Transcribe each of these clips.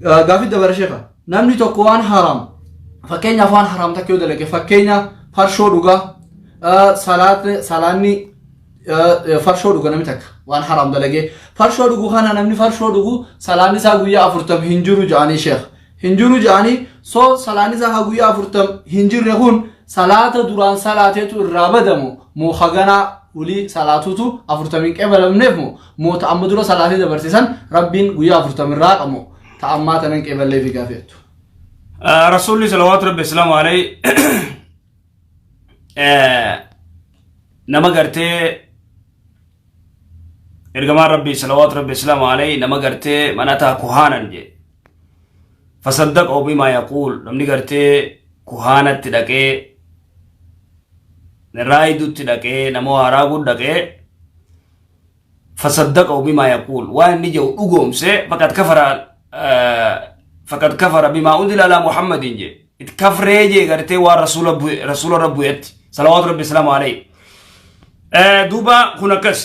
Gaafii dabara sheekha. Namni tokko waan haraam fakkeenyaaf waan haraam takka yoo dalage, fakkeenya farshoo dhugaa, salaanni farshoo dhuga, namni takka waan haraam dalagee farshoo dhugu kana, namni farshoo dhugu salaanni isaa guyyaa 40 hin jiru jedhanii sheekh, hin jiru jedhanii. So salaanni isaa guyyaa 40 hin jirre kun salaata duraan salaateetu irraa badamu moo haganaa olii salaatutu 40 hin qeebalamneef moo ta amma dura salaatee dabarsisan Rabbiin guyyaa 40 irraa qamu ta ammaa tanan qeeballee fi gaafettu? Rasuulli salawaatu rabbi islaamu alayhi nama gartee, ergamaan Rabbii salawaatu rabbi islaamu alayhi nama gartee mana taa kuhaanan jee fasaddaqahu bimaa yaquul, namni gartee kuhaanatti dhaqee, raayidutti dhaqee, nama waa raaguu dhaqee, fasaddaqahu bimaa yaquul, waan inni jedhu dhugoomse, faqad kafara bimaa unzila alaa Muhammadin jee, it kafree jee gartee waan rasuula bu'e, rasuula irra bu'etti salawaatu rabbi islaamu alayhi. Duuba kun akkas,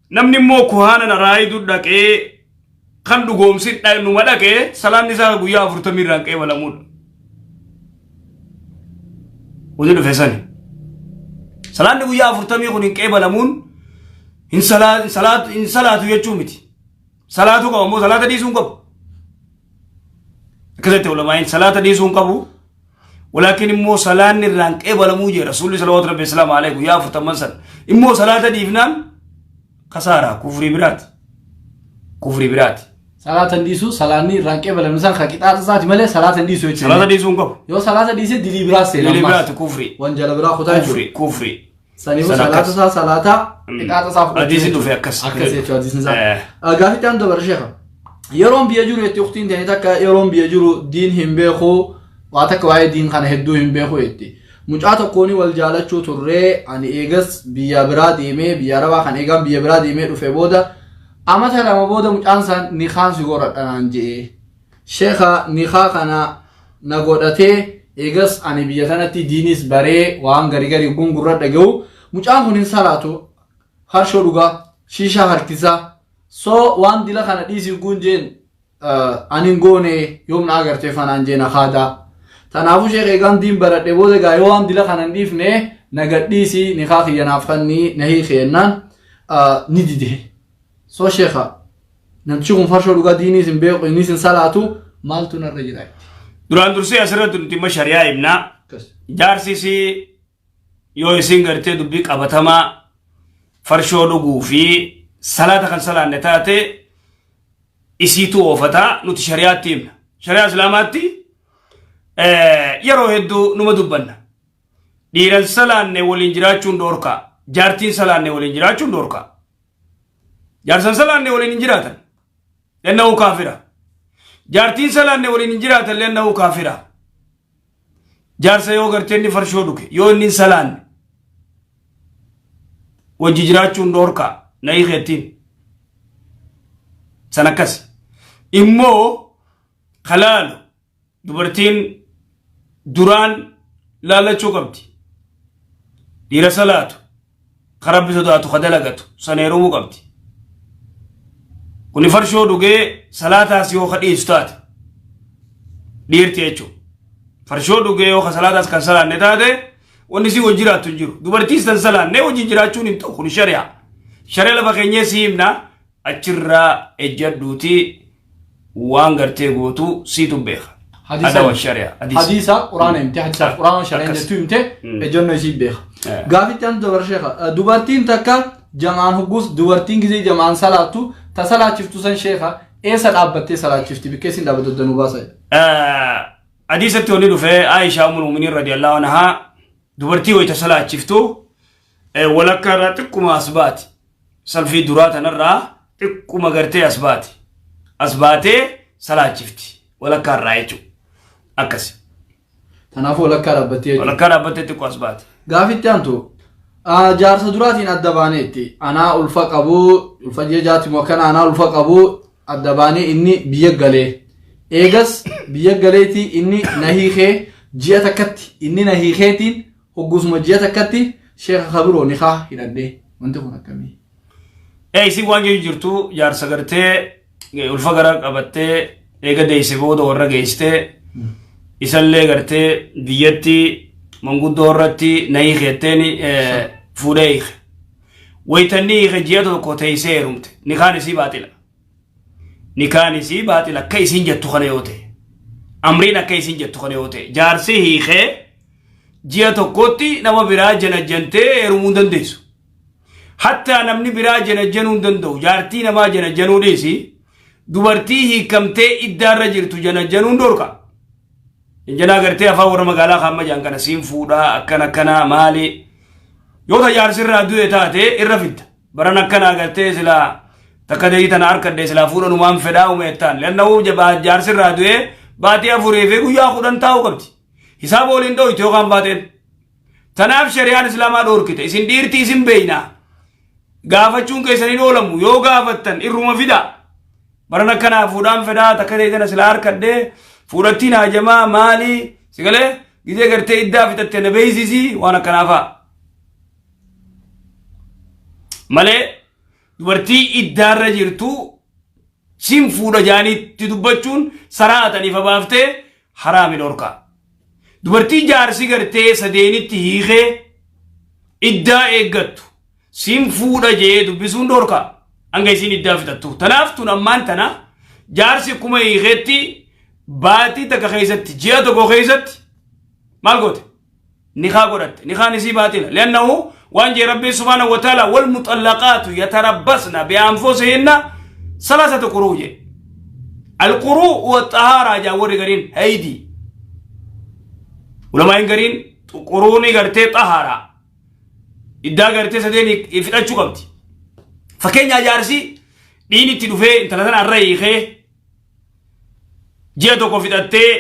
namni immoo kuhaana raayiduu dhaqee kan dhugoomsin numa dhaqee salaanni isaa guyyaa 40 irraan qeebalamuudha. Wanni dhufe sani. Salaanni guyyaa 40 kun hin qeebalamuun hin salaatu jechuu miti. Salaatu qaba immoo salaata dhiisuu hin qabu. Akkasitti ulamaa'in salaata dhiisuu hin qabu. Walaakin immoo salaanni irraan qeebalamuu jee Rasuulli salawaatu rabbi islaamu alayhi guyyaa 40n san. Immoo salaata dhiifnaan kasaaraa kufrii biraati. Kufrii biraati. Salaata hin dhiisu, salaanni irraan qeebalamne san ka qixaaxa isaati malee salaata hin dhiisu jechuudha. Salaata dhiisuu hin qabu. Yoo salaata dhiise dilii biraa seena. Dilii biraati, kufrii. Wanjala biraa kutaa jechuudha. Kufrii, kufrii. Saniifuu San salaata akkas. isaa salaata qixaaxa isaa fudhachuu Hadiisni jechuudha. dhufe akkas. Akkas jechuudha hadiisni isaa. Gaafitti aan dabara sheekha. Yeroon biyya jiru jetti uktiin ta'e takka, yeroon biyya jiru diin hin beeku, waa takka waa'ee diin kana hedduu hin beeku jetti. Mucaa tokkoon wal jaalachuu turree, ani eegas biyya biraa deemee, biyya Arabaa kan eegaan biyya biraa deemee dhufe booda amata 2 booda mucaan san nikaan si godhadha naan je'e. Sheekha, nikaa kana na godhatee eegas ani biyya sanatti diinis baree waan gari gari gungurra dhaga'u, mucaan kun hin salaatu, harshoo dhugaa, shiishaa harkisaa. So waan dila kana dhiisii guun jeen ani hin goone, yoom na agartee fanaan jeen akaadaa. Tanaafuu sheekh, eegaan diin baradhe booda gaa yoo waan dila kana hin dhiifne na gadhiisii, nikaa kiyya naaf kannii na hiike jennaan ni dide. So sheekha, namtichi kun farshoo dhugaa, diiniis hin beeku, innis hin salaatu, maaltu narra jira? Duraan dursee asirratti nuti immoo shari'aa himnaa. Akkas. Jaarsi isii yoo isin gartee dubbii qabatamaa farshoo dhuguu fi salaata kan salaanne taate isiitu oofataa, nuti shari'aatti himna. Shari'aa Islaamaatti yeroo hedduu numa dubbanna. Dhiiran salaanne waliin jiraachuun dhoorkaa. Jaartiin salaanne waliin jiraachuun dhoorkaa. Jaarsan salaanne waliin hin jiraatan. Lennahu kaafira. Jaartiin salaanne waliin hin jiraatan, lennahu kaafira. Jaarsa yoo gartee inni farshoo dhuge, yoo inni hin salaanne wajji jiraachuun dhoorkaa, na hiikeettiin. San akkas. Immoo kalaalu dubartiin duraan laallachuu qabdi. Dhiira salaatu, ka Rabbi sodaatu, ka dalagatu san heerumuu qabdi. Kuni farshoo dhugee salaataas yoo ka dhiisu taate dhiirti jechuudha. Farshoo dhugee yoo ka salaataas kan salaanne taate wanni si wajji jiraattu hin jiru. Dubartiis tan salaanne wajjin jiraachuun hin ta'u, kun shari'a. Shari'a lafa keenyee si himna, achirraa ejjadhuutii waan gartee gootu siitu beeka. Hadiisa Adawa shari'a. Hadiisa. Hadiisa quraana himte, hadiisa quraana shari'a jettu himte, ejjennoo isii beeka. Gaafitti aan dabar sheekha, dubartiin takka jamaan hogguus, dubartiin gizee jamaan salaattu ta salaachiftu san sheekha, eessa dhaabbattee salaachifti? Bikkee isin dhaabbattu danuu baasa. Hadiisatti wanni dhufe Aishaa ummul mu'miniin radiyallahu anhaa dubartii wayita salaachiftu walakkaa irraa xiqquma as baati. Salfii duraa tanarraa xiqquma gartee as baati. As baatee salaachifti walakkaa irraa jechuudha. Akkasi. Kanaafuu walakkaa dhaabbattee jechuudha. Walakkaa dhaabbattee xiqqoo as baati. Gaafitti aantu jaarsa duraatiin adda baaneetti. Anaa ulfa qabu, ulfa ji'a jaati moo akkana, anaa ulfa qabu adda baanee inni biyya galee. Eegas biyya galeetii inni na hiikee, ji'a takkatti inni na hiikeetiin hoggusuma ji'a takkatti sheeka kabiroo nikaa hidhadhee. Wanti kun akkamii? Isin waan jedhu jirtu, jaarsa gartee ulfa gara qabattee Eega deeyse booda warra geessitee isallee gartee biyyatti manguddoo irratti na hiikeetteen fuudhee hiike. Waytanni hiike ji'a tokko teessee heerumte. Nikaan isii baaxila. Nikaan isii baaxila akka isiin jettu kana yoo ta'e. Amriin akka isiin jettu kana yoo ta'e. Jaarsi hiikee ji'a tokkotti nama biraa janajjantee heerumuu hin dandeessu. Hattaa namni biraa janajjanuu hin danda'u. Jaartii namaa janajjanuu dhiisi. Dubartii hiikamtee iddaarra jirtu janajjanuun dhorka. Janjanaa gartee afaan warra magaalaa kaamma jaan kana siin fuudhaa akkana akkanaa maali. Yoo ta jaarsirraa du'e taate irra fidda. Baran akkanaa gartee silaa takka deeyi tana harkadhee silaa fuudhanumaan fedhaa umeettaan. Lanna'uu jaarsirraa du'e baatii 4 fi guyyaa 10 taa'uu qabdi. Hisaaba waliin dhooyte yookaan baateen. Tanaaf shari'aan islaamaa dhoorkite. Isin dhiirtii isin beeynaa. Gaafachuun keessan hin oolamu. Yoo gaafattan irruma fida. Baran akkanaa fuudhaan fedhaa takka ta'e tana silaa harkadhee fuudhattiin hajamaa maali sigalee gizee gartee iddaa fixatte na beeksisii waan akkanaa fa'a. Malee dubartii iddaarra jirtu siin fuudha jaaniitti dubbachuun saraataniif abaaftee haraami dhorkaa. Dubartii jaarsi gartee sadeenitti hiikee iddaa eeggattu siin fuudha jee dubbisuun dhorkaa. Hanga isiin iddaa fixattu. Tanaaf tun ammaan tana jaarsi akkuma hiikeetti baatii takka keessatti ji'a tokko keessatti maal goote? Nikaa godhatte. Nikaan isii baatila. Liannahu waan jee Rabbiin subhaanahu wa ta'ala wal muxallaqaatu yatarabbasna bi'anfusihinna salasata quruu jee. Alquruu wa xahaaraa jaa warri gariin haydii. Ulamaa'in gariin quruuni gartee xahaaraa. Iddaa gartee sadeen fixachuu qabdi. Fakkeenyaa jaarsi dhiin itti dhufee intala tana irra hiikee ji'a tokko fixattee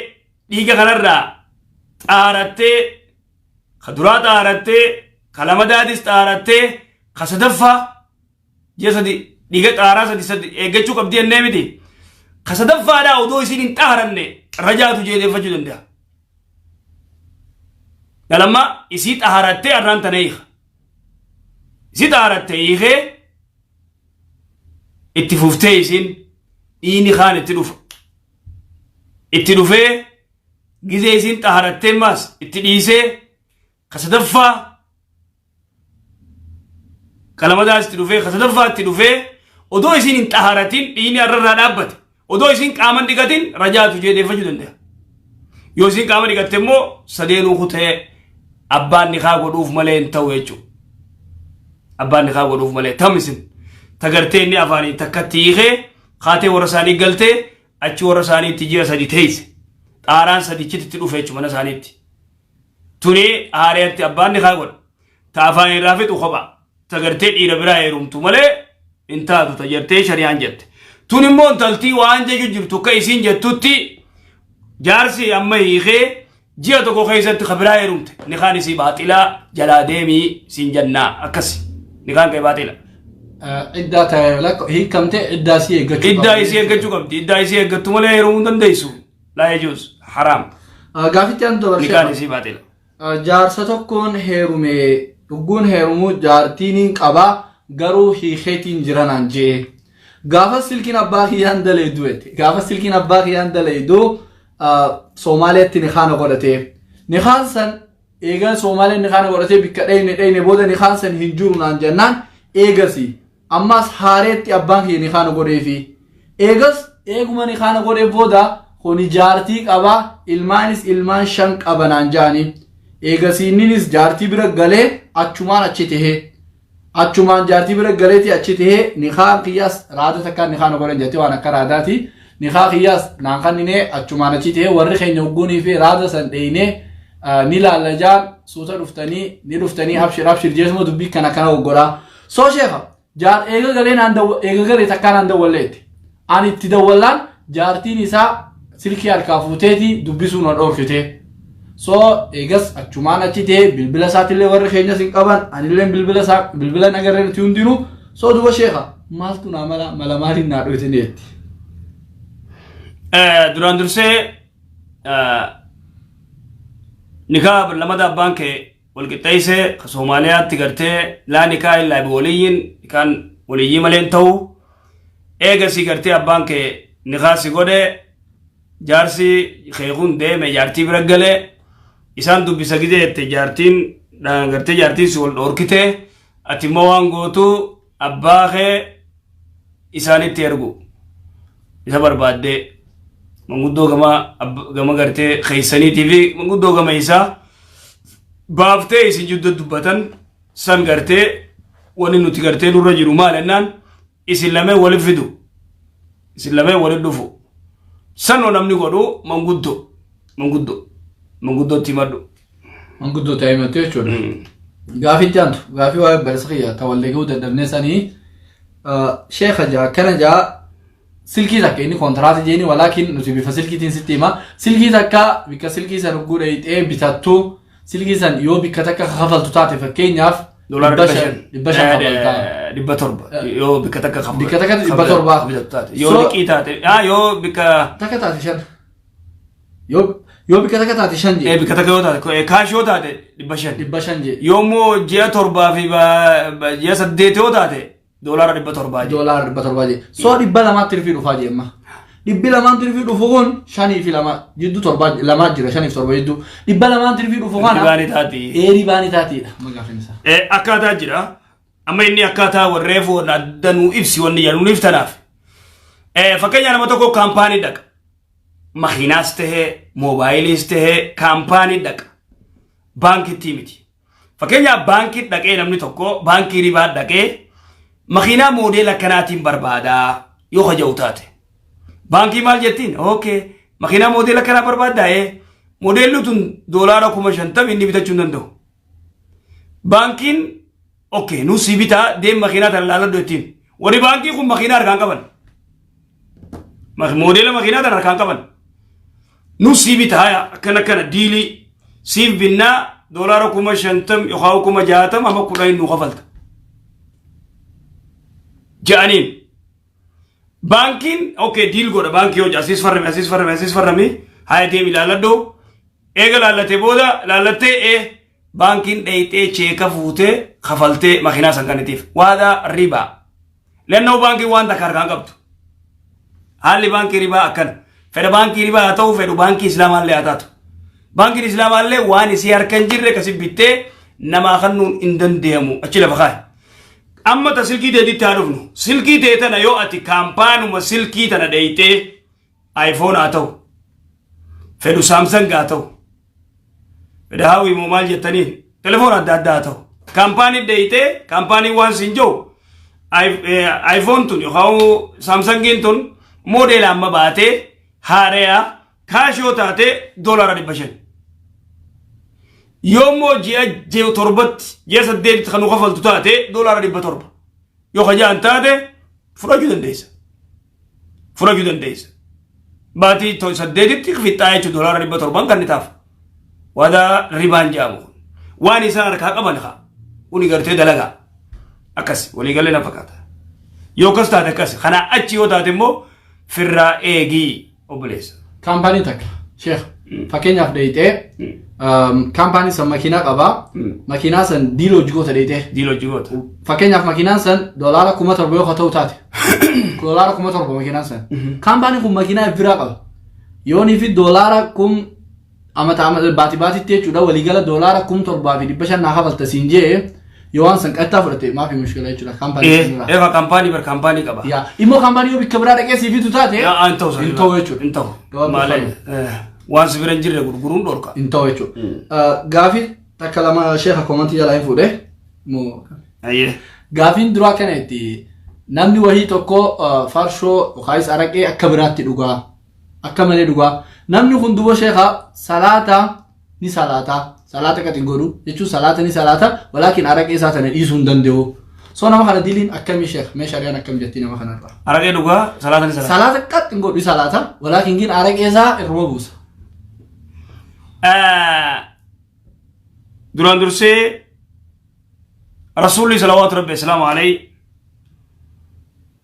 dhiiga kanarraa xaarattee ka duraa xaarattee ka lamadaatis xaarattee ka sadaffaa ji'a sadi dhiiga xaaraa sadi sadi eeggachuu qabdi jennee miti. Ka sadaffaadhaa odoo isiin hin xaaranne rajaatu jeedeeffachuu danda'a. Dalamma isii xaarattee arraan tana hiika. Isii xaarattee hiikee itti fuftee isiin dhiini kaan itti dhufa. Itti dhufee gizee isiin xaarattee maas itti dhiisee ka sadaffaa kalamadaas itti dhufee ka sadaffaa itti dhufee odoo isiin hin xaaratin dhiini arrarraa dhaabbate odoo isiin qaaman dhiqatin rajaatu jeedeeffachuu danda'a. Yoo isiin qaama dhiqatte immoo sadeenuu kutee abbaan nikaa godhuuf malee hin ta'u jechuudha. Abbaan nikaa godhuuf malee tam isin tagartee inni afaaniin takkatti hiikee kaatee warra isaanii galtee achi warra isaaniitti ji'a sadi teesse. Xaaraan sadichitti itti dhufe jechuudha mana isaaniitti. Tuni haariyatti abbaan nikaa godha. Ta afaan irraa fixu kopha. Tagartee dhiira biraa heerumtu malee hin taatu tajartee shari'aan jette. Tun immoo intaltii waan jechu jirtu akka isiin jettutti jaarsi amma hiikee ji'a tokko keessatti ka biraa heerumte. Nikaan isii baaxilaa jalaa deemii siin jennaa akkasi. Nikaan kee baaxila. Iddaa ta'e lakko hiikamte iddaa isii eeggachuu Iddaa isii eeggachuu qabdi. Iddaa isii eeggattu malee heerumuu hin dandeessu. Laa yajuuz haraam. Gaafitti aan dabarsee. Nikaan isii baaxila. Jaarsa tokkoon heerume dhugguun heerumuu jaartiin qabaa garuu hiikeetiin jiranaan jee. Gaafa silkiin abbaa kiyyaan daleedu jette. Gaafa silkiin abbaa kiyyaan daleedu Soomaaliyaatti nikaana godhate. Nikaan san eegaa Soomaaliyaan nikaana godhatee bikka dheyne dheyne booda nikaan san hin jiru naan jennaan eegasi. Ammas haareetti abbaan kiyya nikaana godheefi. Eegas eeguma nikaana godhee booda kuni jaartii qaba ilmaanis ilmaan 5 qaba naan jaani. Eegasii inninis jaartii bira galee achumaan achi tahee. Achumaan jaartii bira galeeti achi tahee nikaan kiyyaas raada takkaan nikaana godhan jettee waan akka raadaati. Nikaa kiyyaas naan kanninee achumaan achi tahee warri keenya hogguunii fi raada san dheeyinee ni laalla jaan suuta dhuftanii ni dhuftanii abshir abshir jeesuma dubbii kana kana hoggoraa. Soo sheekha jaar eega galee naan dawwa eega galee takkaa naan dawwalleetti. Ani itti dawwallaan jaartiin isaa silkii harkaa fuuteeti dubbisuu na dhoorkite. Soo eegas achumaan achi ta'ee bilbila isaatillee warri keenyas hin qaban anillee bilbila isaa bilbila hin agarree nuti hundinuu soo duba sheekha maaltu naa mala mala maaliin naa dhoyte jetti. Duraan dursee nikaa lamada abbaan kee walqixxeessee ka Soomaaliyaatti gartee laa nikaa illaa bi waliyyiin nikaan waliyyii malee hin ta'u. Eegasii gartee abbaan kee nikaa si godhe Jaarsi keekun deeme jaartii bira galee isaan dubbisa gidee jette jaartiin gartee jaartiin si wal dhoorkite ati immoo waan gootu abbaa kee isaanitti ergu isa barbaaddee manguddoo gama gama gartee keeysaniitii fi manguddoo gama isaa baaftee isin jidduu dubbatan san gartee wani nuti gartee nurra jiru maal jennaan isin lameen walif fidu isin lameen walif dhufu sanoo namni godhu manguddoo manguddoo manguddootti himadhu. Manguddoo ta'ee himattu jechuudha. Gaafitti aantu gaafii waa'ee barsa kiyya ta wallee gahuu dadhabnee sanii sheekha jaa akkana jaa silkii takka inni kontiraata jeeni walaakin nuti bifa silkiitiin sitti hima silkii takka bikka silkii san hogguu dhayxee bitattu silkii san yoo bikka takka kafaltu taate fakkeenyaaf Doolaara 500. 500 kafaltaa. 700 yoo bikka takka kafaltu. Bikka takkatti 700. Bitatu taate. Yoo liqii taate yoo bikka Takka taate 5. Yoo bikka takka taate 5 jee. Bikka takka yoo taate cash yoo taate 500. 500 jee. Yoo immoo ji'a 7 fi ji'a 8 yoo taate doolaara 700 jee. Doolaara 700 jee. So 200 tirfii dhufaa jee amma. 200 tirfii dhufu kun 5 fi 2 jidduu 7 2 jira 5 fi 7 jidduu. 200 tirfii dhufu kana. Ribaanii taati. Ribaanii taatiidha. Magaafin isaa. Akkaataa jira. Amma inni akkaataa warreefu adda nuu ibsi wanni jedhu nuuf tanaaf. Fakkeenya nama tokko kaampaanii dhaqa. Makiinaas tahee moobaayiliis tahee kaampaanii dhaqa. Baankitti miti. Fakkeenyaaf baankii dhaqee namni tokko baankii ribaa dhaqee makiinaa moodeela akkanaatiin barbaadaa yoo haja'u taate. Baankii maal jettiin? Okay. Makiinaa moodeela akkanaa barbaaddaa moodeelli tun doolaara 50,000 inni bitachuu hin danda'u. Baankiin okay nu si bitaa deem makiinaa tana laaladhu jettiin. Warri baankii kun makiinaa harkaan qaban. Moodeela makiinaa tana harkaan qaban. Nu si bitaa akkana akkana diilii siif binnaa doolaara 50,000 yookaan 60,000 amma 10 nu kafalta. Ja'aniin. Baankiin okay deal godha baankii hojii asiis farrame asiis farrame asiis farrame haa deem ilaaladhu eega laallatee booda laallattee baankiin dheeyxee cheeka fuutee kafaltee makiinaa san kanitiif waadaa ribaa. Lennoo baankiin waan takka harkaan qabdu. Haalli baankii ribaa akkana. Fedha baankii ribaa haa ta'u fedhu baankii islaamaallee haa taatu. Baankiin islaamaallee waan isii harka hin jirre kasi bittee namaa kennuun hin danda'amu achi lafa kaa'e. Amma ta silkii teetitti haa dhufnu. Silkii tee tana yoo ati kaampaanuma silkii tana dheeyxee iPhone haa ta'u fedhu Samsung haa ta'u fedha haawii moo maal jettaniin telefoon adda addaa haa ta'u. Kaampaanii dheeyxee kaampaanii waan siin jiru iPhone tun yookaan Samsungiin tun moodeela amma baatee haareyaa cash yoo taate doolaara 500. Yoo immoo ji'a 7tti ji'a 8tti kan nu kafaltu taate doolaara 700. Yoo kajaan taate fudhachuu dandeessa. Fudhachuu dandeessa. Baatii 8tti fixxaa jechuun doolaara 700 kan ni taaf. Waadaa ribaan jedhamu kun. Waan isaan harkaa qaban haa. Kuni gartee dalagaa. Akkas waliigalee na fakkaata. Yoo akkas taate akkas. Kanaa achi yoo taate immoo firraa eegii obboleessa. Kaampaanii takka sheekh fakkeenyaaf dheeyxee kaampaanii san makiinaa qabaa makiinaa san deal hojii goota dheeyxee. Deal hojii goota. Fakkeenyaaf makiinaan san doolaara 7,000 yoo ta'u taate doolaara 7,000 makiinaan san kaampaaniin kun makiinaa biraa qaba yoonii fi doolaara kum amata amata baati baatitti jechuudha waliigala doolaara 7,500 naa kafalta siin jee yoo waan san qattaa fudhate maafi mushkila jechuudha kaampaanii san irraa. Eefa kaampaanii bar kaampaanii qaba. Yaa immoo kaampaanii yoo bikka biraa dhaqee siif bitu taate Yaa hin ta'u hin ta'u jechuudha. Hin ta'u. Gabaabaa Maalee waan si bira hin jirre gurguruun dhorka. Hin ta'u jechuudha. Gaafii takka lama sheeka koomantii jalaa hin fuudhe. Moo Ayyee. Gaafiin duraa kana itti namni wahii tokko farshoo yookaas araqee akka biraatti dhugaa akka malee dhugaa namni kun duba sheeka salaata ni salaata salaata qaxin godhu jechuun salaata ni salaata walaakin araqee isaa tana dhiisuu hin danda'u. So nama kana diliin akkamii sheeka mee shari'aan akkam jetti nama kanarraa. Araqee dhugaa salaata ni salaata. Salaata qaxin godhu salaata walaakin gin araqee isaa irruma buusa. Duraan dursee Rasuulli salawaatu rabbi islaamu alayhi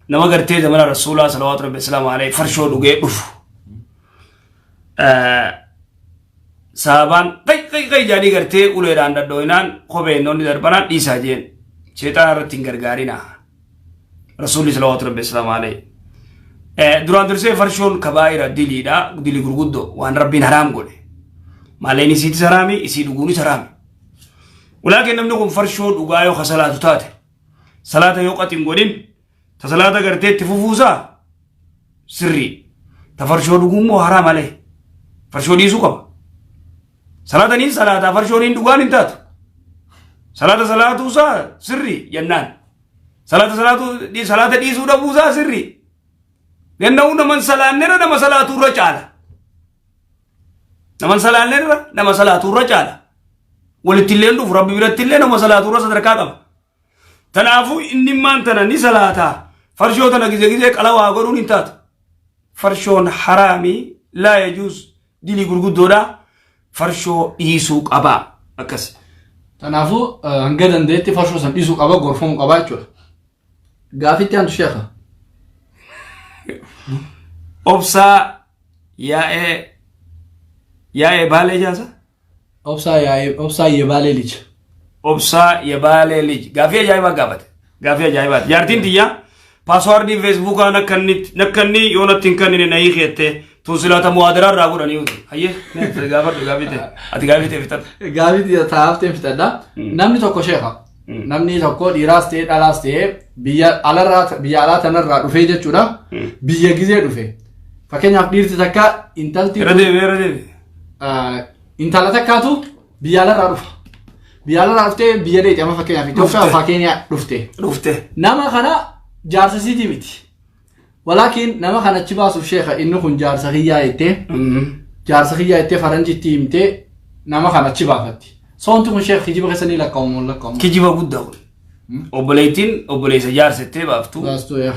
nama gartee zamana rasuulaa salawaatu rabbi islaamu alayhi farshoo dhugee dhufu. Saabaan qay qay qay jedhanii gartee uleedhaan dhadhooyinaan kopheen onni darbanaan dhiisaa jeen sheexaana irratti hin gargaarina. Rasuulli salawaatu rabbi islaamu alayhi. Duraan dursee farshoon kabaa'ira diliidha. Dilii gurguddoo waan Rabbiin haraam godhe. Maalleen isiitis haraami, isii dhuguunis haraami. Walaakin namni kun farshoo dhugaa yoo kasalaatu taate, salaata yoo qaxin godhin, ta salaata gartee itti fufuusaa sirrii. Ta farshoo dhuguu immoo haraam malee. Farshoo dhiisuu qaba. Salaata niin salaataa farshoo niin dhugaan hin taatu. Salaata salaatuusaa sirrii jennaan. Salaata salaatuu salaata dhiisuu dhabuusaa sirrii. Ganna'uu naman salaannerra nama salaatuu irra caala. Naman salaannerra nama salaatuu irra caala. Walitti illee dhufu Rabbi biratti illee nama salaatuu irra sadarkaa qaba. Kanaafuu inni maan tana ni salaataa. Farshoo tana gizee gizee qalawaa godhuun hin taatu. Farshoon haraamii laa yajuuz dilii gurguddoodha. Farshoo dhiisuu qabaa. Akkas. Kanaafuu hanga dandeetti farshoo san dhiisuu qaba, gorfamuu qaba jechuudha. Gaafitti aantu sheekha. Obsaa yaa'ee Baalee jaasa? Obsaa yaa'ee, Obsaa Yebaalee Lij. Obsaa Yebaalee Lij. Gaafii ajaa'ibaa gaafate. Gaafii ajaa'ibaati. Jaartiin tiyya passwordii Facebookaa nakka inni yoo natti hin kennine na hiikeette tun silaata muwaadaraa irraa godhanii uti. Hayyee gaafadhu gaafii ta'e. Ati gaafii ta'e fixadhu. Gaafii taa'aafteen fixadha. Namni tokko sheekha. Namni tokko dhiiraas ta'e dhalaas ta'e biyya alarraa biyya alaa tanarraa dhufee jechuudha. Biyya gizee dhufe. Fakkeenyaaf dhiirti takka intalti Irra deebi'ee irra deebi'e. Intala takkaatu biyya alarraa dhufa. Biyya alarraa dhuftee biyya dheeti amma fakkeenyaaf Itoophiyaa Dhufte. fakkeenya dhufte. Dhufte. Nama kana jaarsa siiti miti. Walaakin nama kana achi baasuuf sheekha inni kun jaarsa kiyyaa jettee jaarsa kiyyaa jettee faranjitti himtee nama kana achi baafatti. Soonti kun sheekha kijiba keessa ni lakkaa'amu moo lakkaa'amu? Kijiba guddaa kun. Obboleettiin obboleessa jaarsettee baaftu. Baastuu yaa.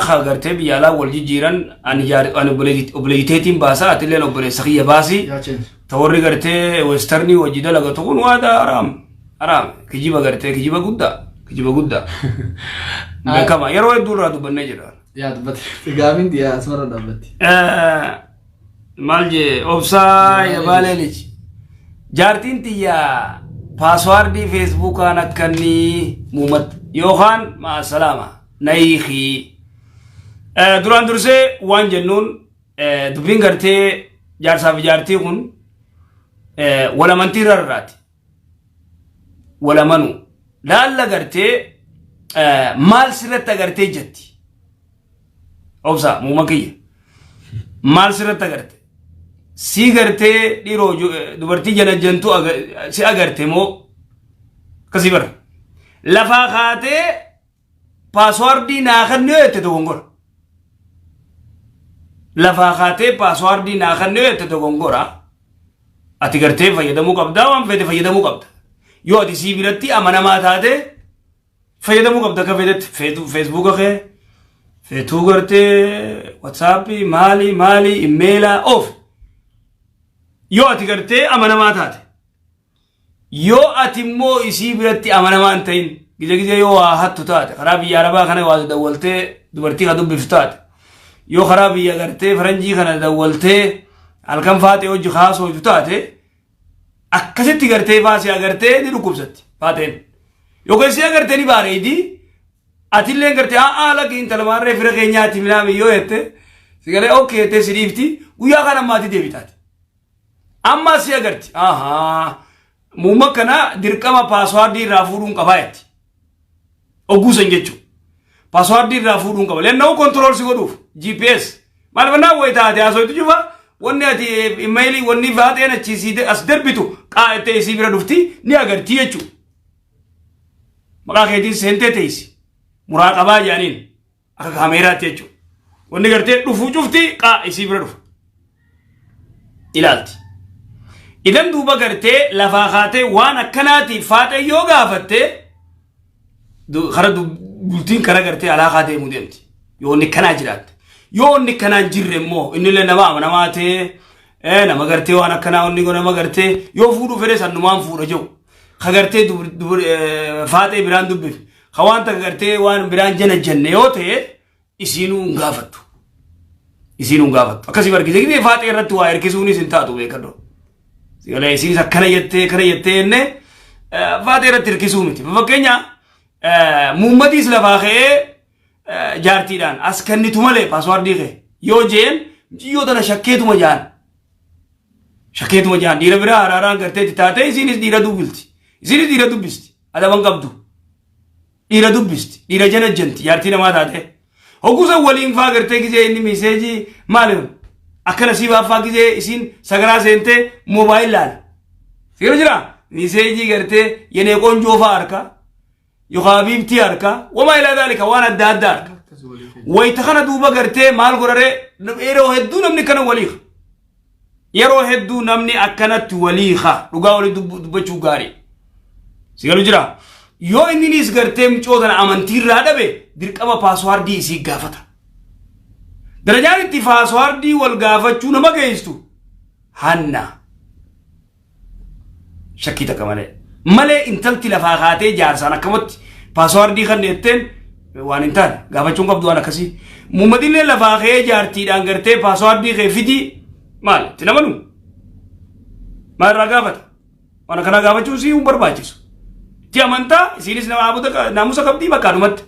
Ka gartee biyya alaa wal jijjiiran ani ani obboleetiteetiin baasa atilleen obboleessa kiyya baasi. Yaa change. Ta warri gartee westernii hojii dalagatu kun waada haraam. Haraam. Kijiba gartee kijiba guddaa. Kijiba guddaa. Beekama yeroo hedduu irraa dubbannee jira. Yaa dubbate. Gaafiin yaa asumarra dhaabbatti. Maal jee Obsaa Yabaalee Lij. Jaartiin tiyya passwordii Facebookaan akka inni muumat yookaan maasalaama nayiikii. Duraan dursee waan jennuun dubbiin gartee jaarsaa fi jaartii kun wal amantii irra irraati. Wal amanuu. Laalla gartee maal sirratti agartee jetti. Obsaa muuma kiyya. Maal sirratti agarte? Si gartee dhiiroo dubartii janajjantu si agarte moo akkasii bara. Lafaa kaatee passwordii naa kennee jette dogongora. Lafaa kaatee passwordii naa kennee jette dogongora. Ati gartee fayyadamuu qabdaa waan feete fayyadamuu qabda. Yoo ati sii biratti amanamaa taate fayyadamuu qabda akka feetetti Facebooka kee feetuu gartee WhatsAppii maali maali emailaa oof. Yoo ati gartee amanamaa taate. Yoo ati immoo isii biratti amanamaa hin ta'in gize gize yoo waa hattu taate karaa biyya arabaa kana waa dawwaltee dubartii kana dubbiftu taate yoo karaa biyya gartee faranjii kana dawwaltee halkan faaxee hojii haasootu taate akkasitti gartee faasii agartee ni dhukkubsatti faaxeen. Yookaan si agartee ni baareedi atillee gartee haa lakki intala maarree fira keenyaati minaami yoo jette si galee okay jettee si dhiifti guyyaa kana maatii deebitaati. Amma si agarti. Ahaa. Muumma kana dirqama passwordii irraa fuudhuun qabaa jetti. Ogguusan jechuudha. Passwordii irraa fuudhuun qaba. Lenna'uu control si godhuuf GPS. Maal fannaa wayi taate haasoitu cufa wanni ati emailii wanni faaxeen achi sii as darbitu qaa'ettee isii bira dhufti ni agarti jechuudha. Maqaa keetiin seentee teessi. Muraaqabaa jedhaniin akka kaameeraatti jechuudha. Wanni gartee dhufuu cufti qaa isii bira dhufa. Ilaalti. Idan duuba gartee lafaa kaatee waan akkanaatiif faaxee yoo gaafatte kara bultiin kara gartee alaa kaatee deemuu deemti. Yoo inni kanaa jiraatte. Yoo inni kanaa hin jirre immoo inni illee nama amanamaa ta'ee nama gartee waan akkanaa inni nama gartee yoo fuudhuu fedhe sannumaan fuudha jiru. Ka gartee faaxee biraan dubbif. Ka waan takka gartee waan biraan jana jenne yoo ta'e isiinuu hin gaafattu. Isiinuu hin gaafattu. Akkasii bargise gidee faaxee irratti waa hirkisuunis hin taatu beekadhu. Sigalee isiinis akkana jettee kana jettee jenne faaxee irratti hirkisuu miti. Fakkeenya muummatiis lafaa ka'ee Jaartiidhaan as kennitu malee passwordii kee yoo jeen mucayyoo tana shakkeetuma jaan. Shakkeetuma jaan dhiira biraa haraaraan gartee itti taatee isiinis dhiira dubbilti. Isiinis dhiira dubbisti. Adaban qabdu. Dhiira dubbisti. Dhiira jala janti jaartii namaa taatee. Hoggusa waliin faa gartee gizee inni message maali akkana sii faa gizee isiin sagaraa seentee mobile laala. Seera jira message gartee yenee qonjoo faa harka yookaan habiibtii harka wamaa ilaa daalika waan adda addaa harka. Wayita kana duuba gartee maal godharee yeroo hedduu namni kana waliiqa. Yeroo hedduu namni akkanatti waliiqa dhugaa walii dubbachuu gaarii. Si galu jira. Yoo inninis gartee mucoo tana amantiirraa dhabe dirqama passwordii isii gaafata. Darajaan itti passwordii wal gaafachuu nama geessitu hanna. Shakkii takka malee. Malee intalti lafaa kaatee jaarsaan akkamatti passwordii kan jetteen waan hin taane gaafachuun qabdu waan akkasii. Muummadillee lafaa ka'ee jaartiidhaan gartee passwordii kee fidii maal itti namanu? Maal irraa gaafata? Waan akkanaa gaafachuun sii hin barbaachisu. Itti amantaa isiinis nama naamusa qabdii bakkaadhumatti.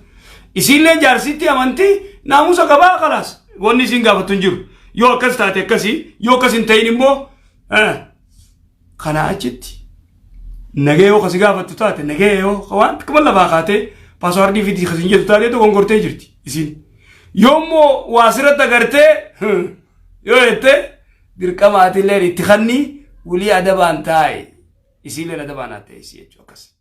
Isiillee jaarsitti amantii naamusa qabaa kalaas. Wanni isiin gaafattu hin jiru. Yoo akkas taate akkasii yoo akkas hin ta'in immoo kanaa achitti nagee yoo kasi gaafattu taate nagee yoo waan akkuma lafaa kaatee passwordii fidii kasin jettu taate dogongortee jirti isiin. Yoo immoo waa sirratti agartee yoo jette dirqama atillee itti kanni wulii adabaan taa'e isiillee adabaan haa ta'e isii jechuudha akkas.